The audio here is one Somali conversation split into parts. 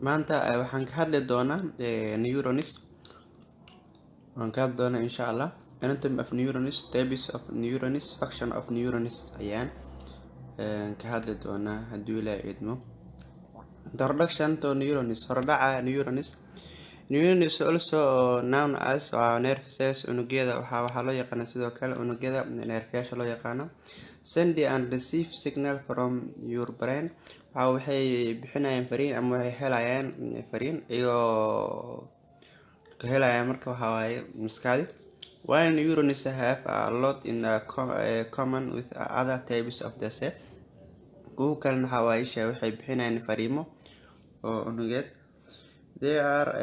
Maanta waxaan ka hadli doonaa neurons. Waan ka hadli doonaa, insha Allah, anatomy of neurons, types of neurons, function of neurons ayaan ka hadli doonaa, hadduu Ilaahay idmo. Introduction to neurons, hordhaca neurons. Neurons, also known as nerve cells, unugyada waxaa loo yaqaana sidoo kale unugyada neerfayaasha loo yaqaano, send and receive signal from your brain. Waxay bixinayaan fariin ama waxay helayaan fariin iyagoo ka helayaan marka waxaa waaye maskaxdi. While neurons have a lot in common with other types of the cell, kuwo kalena waxaa waaye isha waxay bixinayaan fariimo oo unugeed. They are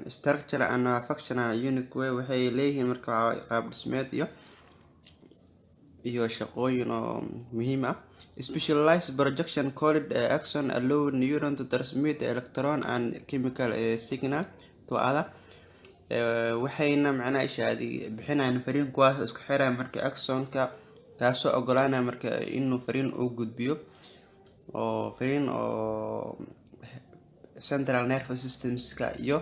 structure and functional unique way. Waxay leeyihiin marka waxaa qaab dhismeed iyo shaqooyin oo muhiim ah. Specialized projection called axon allow neuron to transmit electron and chemical signal to other. Waxayna macnaha ishaadi bixinayaan fariin, kuwaas isku xiraya marka axonka, kaasoo ogolaanaya marka inuu fariin uu gudbiyo oo fariin oo central nervous systemska iyo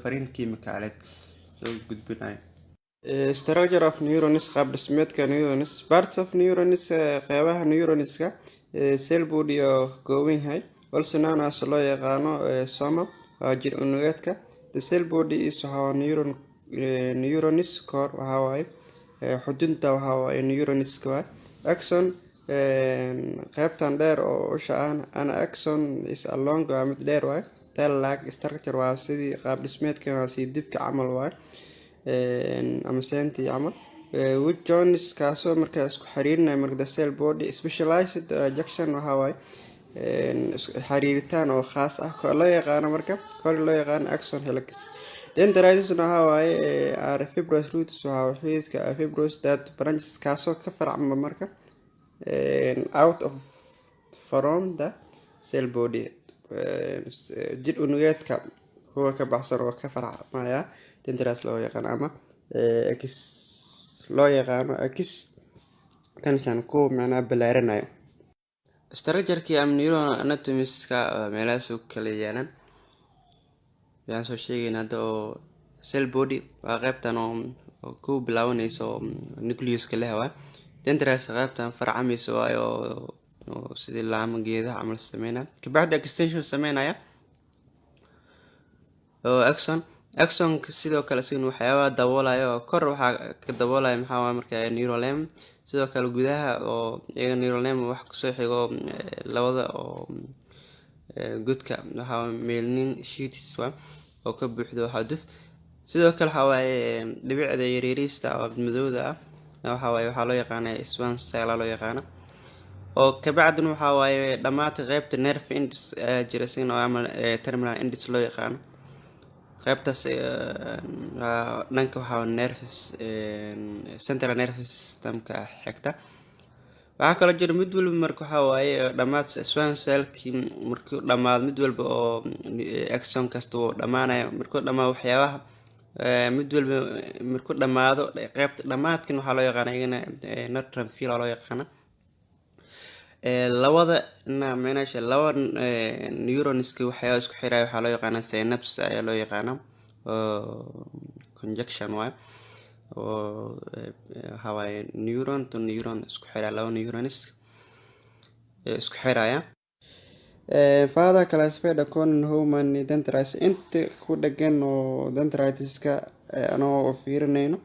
fariin chemicaleed soo gudbinayo. Structure of neurons, qaab dhismeedka neurons. Parts of neurons, qeybaha neuronska. Cell body oo ka kooban yahay, also known as loo yaqaano soma, waa jir unugeedka. The cell body is waxaa neurons core, waxaa waaye xudunta, waxaa waaye neuronska waay. Axon, qeybtan dheer oo usha ah. An axon is a long, waa mid dheer waay, tail like structure, waa sidii qaab dhismeedka, waa sidii dibka camal waay ama senti camal, which joins, kaasoo marka isku xiriirinaya marka the cell body. Specialized junction waxaa waaye xiriiritaan oo khaas ah, loo yaqaano marka kor loo yaqaano axon hillocks. Dendrites waxaa waaye are fibrous roots, waxaa xididka fibrous that branches, kaasoo ka farcma marka out of from the cell body, jir unugeedka kuwa ka baxsan oo ka farcmaya dendrites loo yaqaano ama ex loo yaqaano extension, kuwa macnaha balaaranayo. Structure-kii ama neuron anatomiska meelahaas u kala yaalaan ayaan soo sheegayna hadda. Oo cell body waa qeybtan oo ku bilaabanaysa oo nucleuska leh waay. Dendrites qeybtan farcamaysa waay oo sidii laamo geedaha camal sameynaya, kabacdi extension sameynaya oo axon. Axonka sidoo kale isagana waxyaabaha daboolaya oo kor waxaa ka daboolaya maxaa waay marka neurolemma. Sidoo kale gudaha oo iyaga neurolemma wax kusoo xigo labada oo godka waxaa myelin sheaths waa oo ka buuxdo waxaa duf. Sidoo kale waxaa waaye dhibicda yaryariista oo madowda ah waxaa waaye waxaa loo yaqaana Schwann cell loo yaqaana. Oo kabacdina waxaa waaye dhammaadka qeybta nerve endings ayaa jira isagana, ama terminal endings loo yaqaano. Qeybtaas dhanka waxaa nervous, central nervous systemka xigta. Waxaa kaloo jira mid walba marka waxaa waaye dhammaad Schwann cellkii markuu dhamaado, mid walba oo axon kasta wuu dhamaanaya. Markuu dhamaado waxyaabaha mid walba markuu dhamaado, qeybta dhamaadkan waxaa loo yaqaana iyagana neutrophil loo yaqaana. Labada meesha laba neuronska waxyaaba isku xiraya waxaa loo yaqaana synapse ayaa loo yaqaana, oo conjunction waay, oo waxaa waaye neuron to neuron isku xiraya, laba neurons isku xiraya. Further classified according how many dendrites, inta ku dhagan oo dendriteska anoo fiirinayno,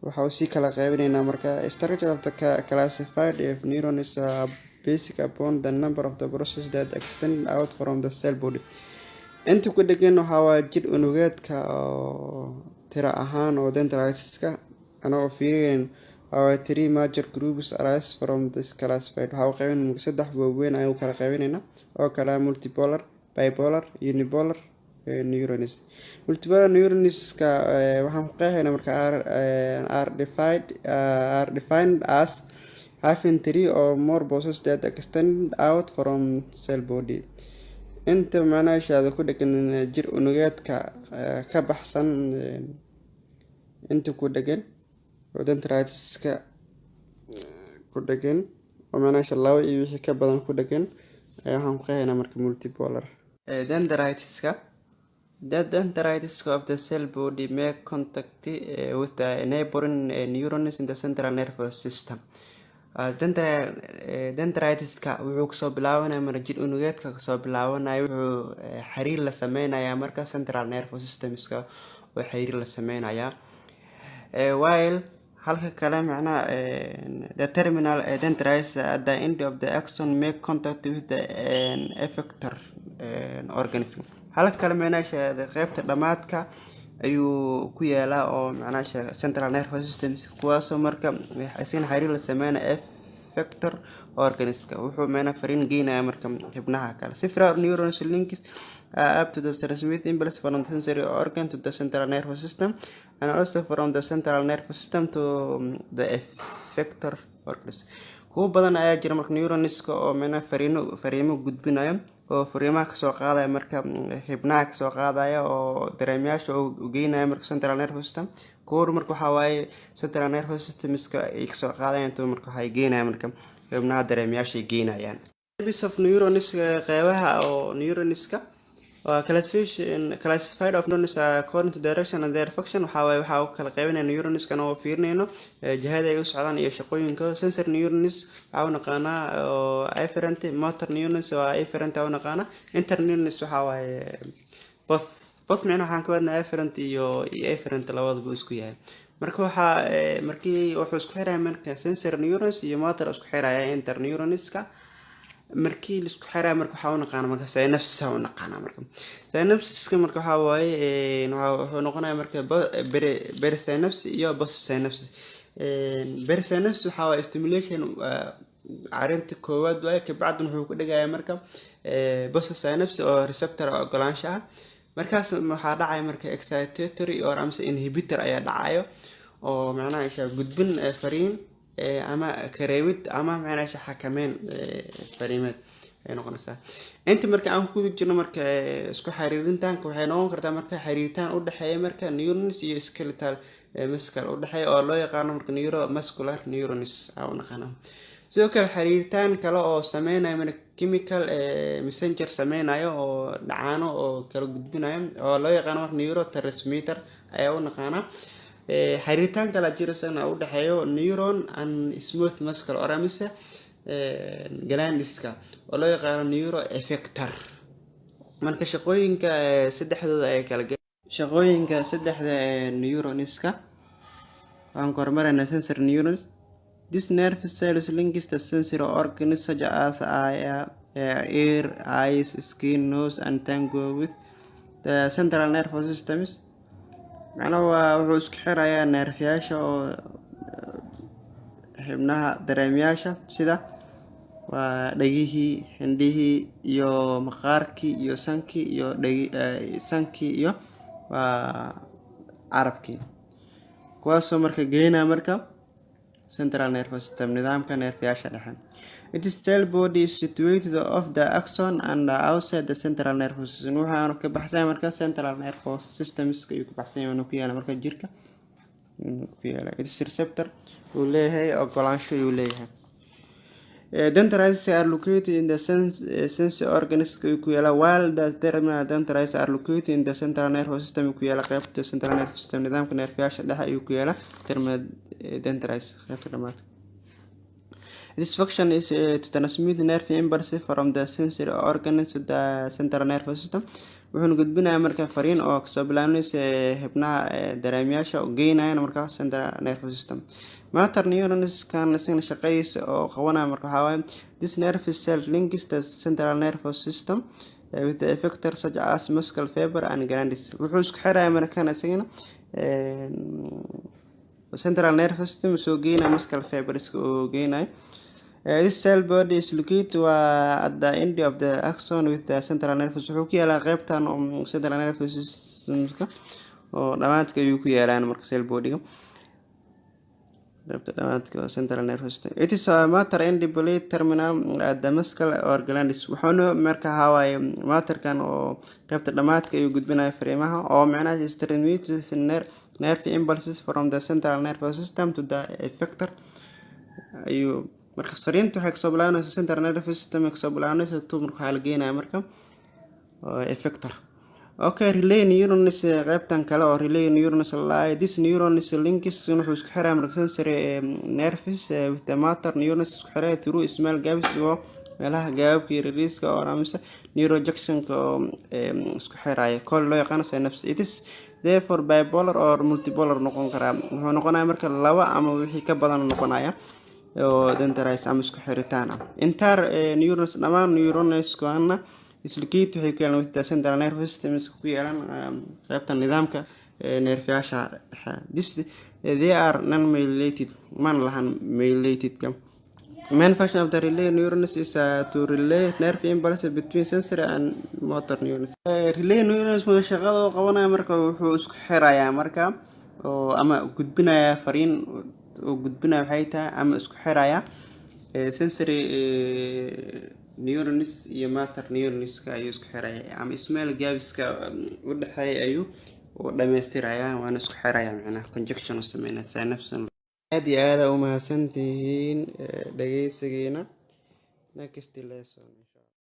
waxa uu sii kala qeybineynaa marka. Structure of the classified of neurons are basic upon the number of the process that extend out from the cell body. Inta ku dhagan waxaa waaye jir unugeedka oo tira ahaan oo dendriteska anagoo fiirinayn, waxaa three major groups arise from this classified. Waxaa u qaybin saddex waaweyn ayaan u kala qaybinaynaa, oo kala multipolar, bipolar, unipolar neurons. Multipolar neuronska waxaan ku qeexaynaa marka are defined as having three or more processes that extend out from cell body. Inta macnaheeda ku dhegan jir unugeedka ka baxsan, inta ku dhegan oo dendriteska ku dhegan, oo macnaheeda laba iyo wixii ka badan ku dhegan ayaa waxaan ku qeexaynaa marka multipolar. Dendriteska. The dendrites of the cell body make contact with the neighboring neurons in the central nervous system. Dendriteska wuxuu kasoo bilaabanaya marka jir unugeedka kasoo bilaabanaya, wuxuu xiriir la sameynayaa marka central nervous systemska oo xiriir la sameynayaa, while halka kale macnaha the terminal dendrites at the end of the axon make contact with the effector organism. Halka kale macnaha qeybta dhamaadka ayuu ku yaalaa oo macnaha central nervous systems, kuwaasoo marka isagana xiriir la sameynaya effector organska, wuxuu macnaha fariin geynaya marka xubnaha kale. Several neurons links up to the transmit impulse from the sensory organ to the central nervous system and also from the central nervous system to the effector organs. Kuwo badan ayaa jira marka neuronska oo macnaha fariimo gudbinayo oo fariimaha kasoo qaadaya marka xubnaha kasoo qaadaya oo dareemayaasha oo geynaya marka central nervous system. Kuwa marka waxaa waaye central nervous systemska ay kasoo qaadayaan to marka waxay geynayaan marka xubnaha dareemayaasha ay geynayaan. Types of neurons, qeybaha oo neuronska, waa classification, classified of neurons according to direction and their function. Waxaa waaye waxaa u kala qaybinaya neuronskan oo fiirinayno jihada ay u socdaan iyo shaqooyinkooda. Sensory neurons waxaa u naqaanaa oo afferent, motor neurons waa afferent u naqaanaa, interneurons waxaa waaye both. Both micnaha waxaan ka wadnaa afferent iyo afferent labadaba isku yahay. Marka waxaa markii wuxuu isku xiraya marka sensory neurons iyo motor isku xiraya interneuronska. Markii laisku xiraya marka waxaa u naqaana marka synapsis u naqaana. Marka synapsiska marka waxaa waaye wuxuu noqonaya marka presynapsis iyo post synapsis. Presynapsis waxaa waaye stimulation carinta koowaad waaye, kabacdin wuxuu ku dhigayaa marka post synapsis oo receptor ogolaansha ah. Markaas waxaa dhacaya marka excitatory or amase inhibitor ayaa dhacayo oo macnaha isha gudbin fariin ama kareebid ama macnaha isha xakameyn fariimeed ay noqonaysaa. Inta marka aan ku guda jirno marka isku xiriirintaanka, waxay noqon kartaa marka xiriiritaan u dhexeeya marka neurons iyo skeletal muscle u dhexeeya oo loo yaqaano marka neuromuscular neurons aa u naqaano. Sidoo kale xiriiritaan kale oo sameynayo marka chemical messenger sameynayo oo dhacaano oo kala gudbinayo oo loo yaqaano marka neurotransmitter ayaa u naqaanaa. Xiriiritaan kale jira isagana u dhexeeyo neuron and smooth muscle or amise glandiska oo loo yaqaano neuroeffector. Marka shaqooyinka saddexdooda ay kala, shaqooyinka saddexda ee neuronska, waxaan ku hormaraynaa sensory neurons. This nerve cells links the sensory organs such as eye, ear, eyes, skin, nose and tongue with the central nervous systems. Macnaha waa wuxuu isku xirayaa neerfayaasha oo xubnaha dareemayaasha sida waa dhagihii, indhihii iyo maqaarkii iyo sankii iyo dhagi sankii iyo waa carabkii, kuwaasoo marka geynaya marka central nervous system, nidaamka neerfayaasha dhexe. Its cell body is situated off the axon and outside the central nervous system. Waxaanu ka baxsan marka central nervous systemska ayuu ka baxsan yahay, ku yaala marka jirka ku yaala. Its receptor uu leeyahay, ogolaansho ayuu leeyahay. Dendrites are located in the sense organs ku yaala, while the terminal dendrites are located in the central nervous system ku yaala. Qaybta central nervous system, nidaamka neerfayaasha dhexe ayuu ku yaala terminal dendrites, qaybta dhamaadka. This function is to transmit nerve impulse from the sensory organ to the central nervous system. Wuxuuna gudbinayaa marka fariin oo kasoo bilaabnaysa xubnaha dareemayaasha oo geynayana marka central nervous system. Motor neurons kan isagana shaqadiisa oo qabanaya marka waxaa waaye this nerve cell links the central nervous system with the effector such as muscle fiber and glands. Wuxuu isku xiraya markan isagana central nervous system soo geynaya muscle fibers oo geynayo. This cell body is located waa at the end of the axon with the central nervous. Wuxuu ku yaalaa qeybtan central nervous systemka oo dhamaadka ayuu ku yaalaan marka cell bodyga qaybta dhamaadka oo central nervous system. It is a motor end plate terminal at the muscle or glands. Wuxuuna marka waxaa waaye motorkan oo qaybta dhamaadka ayuu gudbinaya fariimaha oo macnaha is transmits nerve impulses from the central nervous system to the effector ayuu. Marka fariinta waxay kasoo bilaabanaysa central nervous system ay kasoo bilaabanaysa to marka waxaa la geenaya marka Effector. Okay, relay neurons, qaybtan kale oo relay neurons la, this neurons links, wuxuu isku xiraa marka sensory nerves with the motor neurons, isku xiraa through small gaps, oo meelaha gaababka iyo releaska oo amase neurojectionka oo isku xiraya, call loo yaqaano synapse. It is therefore bipolar or multipolar noqon karaa. Wuxuu noqonaya marka laba ama wixii ka badan noqonaya oo dendrites ama isku xiritaan ah. Entire neurons, dhammaan neuronskana, is located, waxay ku yeelan, with the central nervous system ku yeelan, qaybta nidaamka neerfayaasha dhexe. This they are non myelinated, man lahan myelinatedka. Main function of the relay neurons is to relay nerve impulse between sensory and motor neurons. Relay neurons marka shaqada uu qabanaya marka wuxuu isku xirayaa marka oo ama gudbinaya fariin oo gudbinaya waxay tahay ama isku xiraya sensory neurons iyo motor neuronska ayuu isku xiraya, ama small gapska u dhexeeya ayuu u dhamaystiraya, waana isku xiraya, macnaha conjunction u sameynaya synapse. Aad iyo aad u mahadsantihiin dhageysigiina. Next lesson.